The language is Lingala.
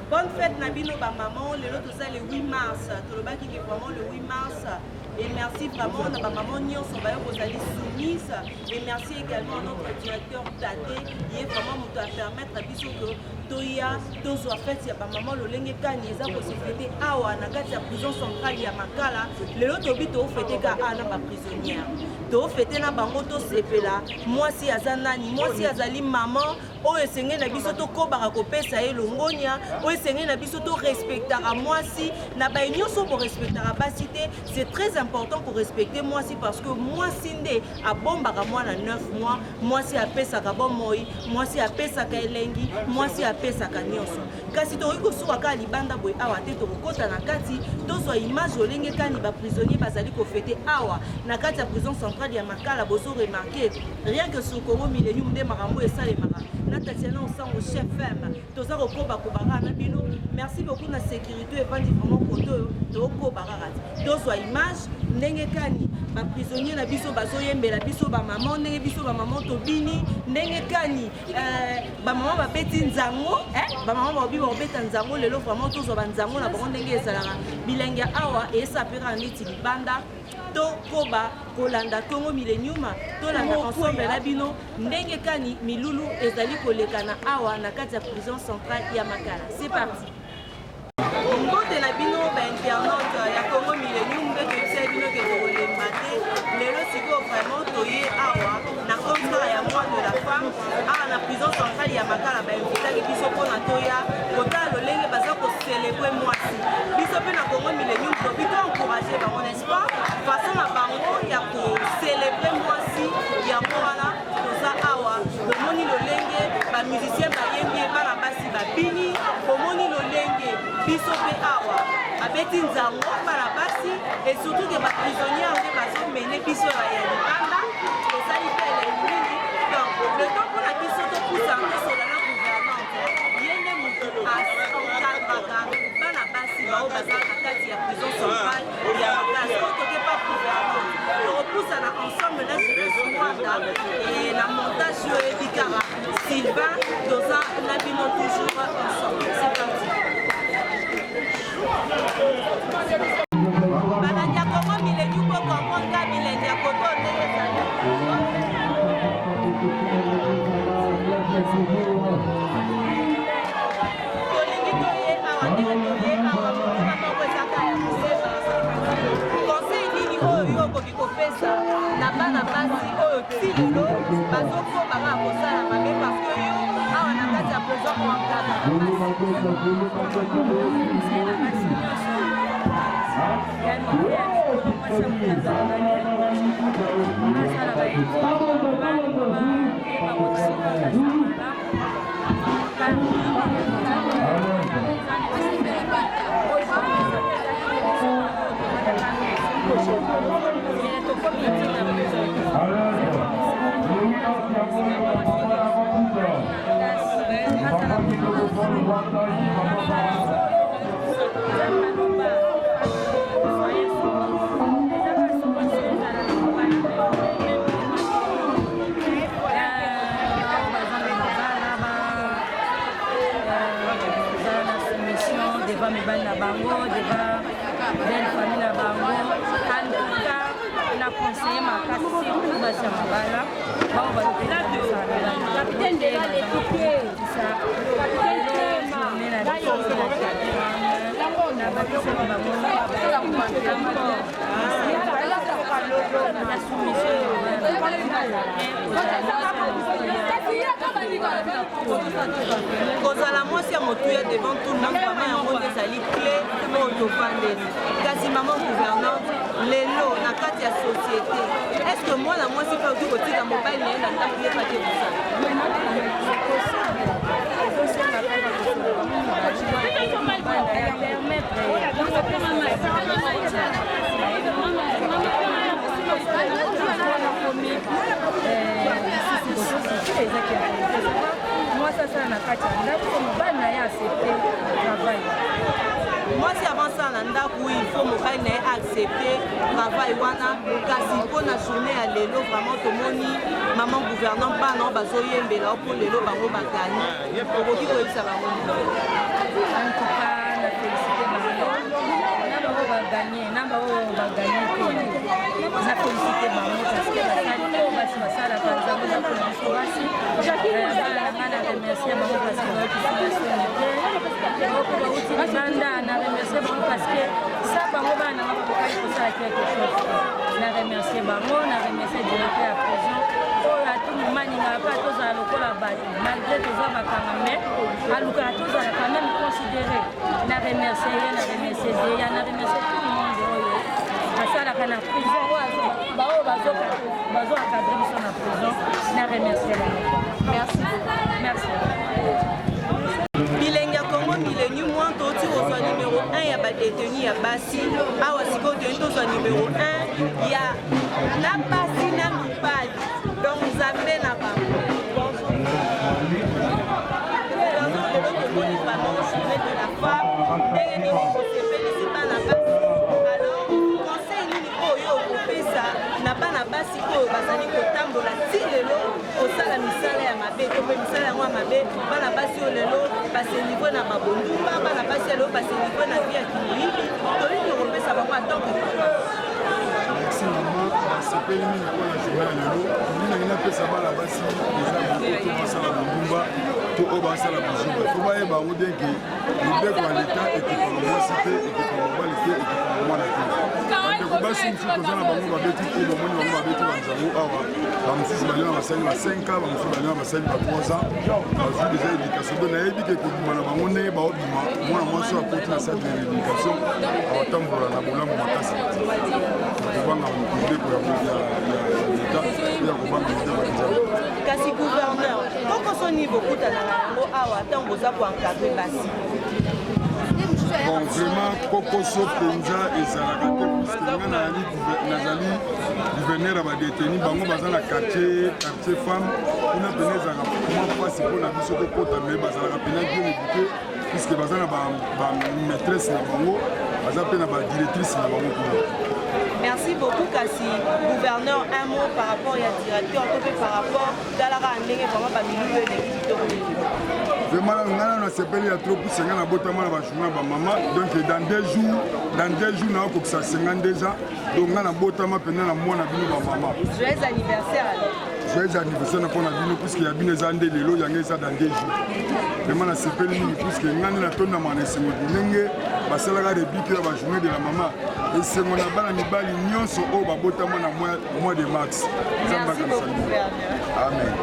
Bonne fête na bino ba maman, lelo toza le 8 mars, tolobaki que vraiment le 8 mars et merci vraiment na ba maman nyonso bayo bozali soumise et merci également à notre directeur Tade ye vraiment moto a permettre biso que toya tozwa fête ya ba maman lolenge kani eza ko se fêter awa na kati ya prison centrale ya Makala. Lelo tobi to fêter ka awa na ba prisonnières, to fêter na bango, tosepela. Mwasi aza nani? Mwasi azali maman oyo esengeli na biso tokobaka kopesa ye longonia, oyo esengeli na biso torespectaka mwasi na baye nyonso borespectaka basi te. C'est très important korespecte mwasi parce que mwasi nde abombaka mwana 9 mois, mwasi apesaka bomoi, mwasi apesaka elengi, mwasi apesaka nyonso. Kasi tokoki kosuka kaka libanda boye awa te, tokokɔta na kati tozwa image olenge kani baprisonnier bazali kofete awa na kati ya prison centrale ya Makala. Bozo remarquer rien que sur Congo Millennium nde makambo esalemaka na Tatiana Osango chef femme. Toza kokoba kobaka na bino. Merci beaucoup na sécurité evandi vraiment koto oyo tokoba kaka te tozwa image ndenge kani baprisonnier na biso bazoyembela biso bamama, ndenge biso bamama tobini, ndenge kani bamama babeti nzango, bamama baobi bakobeta nzango lelo. Vraiment tozwa banzango na bango ndenge ezalaka. Bilenge awa eyesa mpe kaka neti libanda. Tokoba kolanda Congo Millennium, tolanda ensemble na bino ndenge kani milulu ezali kolekana awa na kati ya prison centrale ya Makala. C'est parti. Mbote na bino bainternaute ya Congo Millennium, nde toyebisaki bino ke tokolemba te. Lelo sikoyo vraiment toye awa na contrat ya mois de la femme awa na prison centrale ya Makala. Bainvitaki biso mpona toya kotala lolenge baza kocélébrer mwasi. Biso mpe na Congo Millennium tobi to encourage bango, n'est-ce pas? Façon na bango ya kocélébrer mwasi yango wana toza awa. Bomoni lolenge bamusicien bayembi, bana basi babini. Bomoni lolenge biso mpe awa babeti nzango, bana basi, et surtout ke baprisonnière nde bazomene biso ya libanda. Tosali mpe elengi mingi. Donc le temps mpona biso topusa, tosola na gouvernante. Ye nde motu encadraka bana basi bao baza na kati ya prison centrale ya Makala. Soki toke pa gouvernante, tokopusana ensemble na Julius Mwanda e na montage oyo oyebi kaka Sylvain. Toza na bino toujours ensemble. C'est parti. Balandi ya Congo Millennium, bocomprendre ka bilengi ya koto ndenge ezali. Tolingi toye awa ndenge toye awa, motuna moko ezaka ya koyeba: conseil nini oyo yo okoki kopesa na bana basi oyo ti lelo bazokoba kaka kosala mabe? Parce que yo awa na kati ya prison oencadraka basi nyonso. Asala devant mibali na bango, devant belle famille na bango. En tout cas, na conseiller makasi, surtout basi ya mabala bao bajournée na biso na bakisaki bango encore na soumission. Kozala mwasi ya motuya devant tout le monde, vraiment yango nde ezali clé oyo tovandeli. Kasi mama gouvernante, lelo na kati ya société, est ce que mwana mwasi mpe akoki kotika mobali na ye na ndako ye pake mosala? Ezosenga kaka ya permettre nakomi lisusu ezaki mwasi asala na kati ya ndako, mobali na ye accepte travail. Mwasi avant asala na ndako, il faut mobali na ye accepte travail wana. Kasi mpo na journée ya lelo, vraiment tomoni mama gouvernant, bana oyo bazoyembela mpo lelo bango bagani, okoki koyebisa bango nini? En tout cas, na félicité bango na bango baganye, na bango baganye te, na félicité bango parce que basali oyo basi basalaka. Nzambe eza mpona biso basi. Bana na ngai, na remercie bango parce que bayoki soni te oko bauti libanda. Na remercie bango parce que sa bango bana nanga bakokaki kosala quelque chose. Na remercie bango, na remercie directeur ya prison oyo atumuma alingaka mpe tozala lokola bato, malgré toza bakanga, mais alukaka tozala quand même considéré. Na remercie ye, na remercie deya, na remercie tout le monde oyo asalaka na prison, oyo baoyo bazo encadre biso na prison. Na remercie bango. Merci. Merci. Bilenge ya Congo Millennium mwa toti kozwa numero 1 ya badétenus ya basi awa. Sikoyo toyei tozwa numero 1 ya na basi na mibali, donc Nzambe na bango. Bonjour, lelo tomoni vraiment Journée de la femme. Ndenge nini kosepelisi bana basi? Alors, conseil nini oyo okopesa na bana basi oyo bazali kotambola ti lelo kosala misala ya mabe to mpe misala yango ya mabe? Bana basi oyo lelo base livrer na babondumba, bana basi ya lelo base livrer na vie ya kimoyibi, tolingi kopesa bango en tant que papa? Merci mama, nasepeli mingi mpona journée ya lelo. Mingi napesa bana basi eza to basala bondumba to oyo basala buzuba, fo bayeba yango bien ke mibeko ya leta ekipaka mwasi te, ekipaka mobali te, ekipaka mwana te. Bandeko basi mosusu toza na bango babeti oyo bamoni bango babeti banzango awa, bamosusu balia na basali ba 5 ans, bamosusu balia na basali ba 3 ans, bazwi déjà éducation. Donc nayebi ke kobima na bango ndenge baobima, mwana mwasi oyo akoti na centre de rééducation akotambola na bolamu makasi, kobanga mibeko ya leta ya kobanga mibeko ya Nzambe. Kasi gouverneur, kokoso nini bokutanaka yango awa ntango boza koencadrer basi? Bon, vraiment kokoso mpenza ezalaka te, puisque nga nazali gouverneur ya badétenus. Bango baza na quartier femme kuna. Pene ezalaka mwa mpasi mpona biso tokota, mais bazalaka mpenza bien éduqué, puisque baza na bamaîtresse na bango, baza mpe na badirectrice na bango kuna. Merci beaucoup. Kasi gouverneur, un mot par rapport ya directeur to mpe par rapport talaka ndenge vraiment bamilulu eleki kitoko mingi. Vraiment, ngai nano nasepeli ya trop, puisque ngai nabotama na bajournée ya bamama. Donc dans 2 jours nakokisa 52 ans. Donc ngai nabotama mpenza na mwana bino bamama. Joyeux anniversaire alors. Joyeux anniversaire na mpona bino, puisque ya bino eza nde lelo, yango eza dans 2 jours. Vraiment nasepeli mingi, puisque ngai nde natondamaka na esengo ndenge basalaka réplique ya bajournée de la mama. Esengo na bana mibali nyonso oyo babotama na mois de mars. Nzambe akanisa bino. Amen.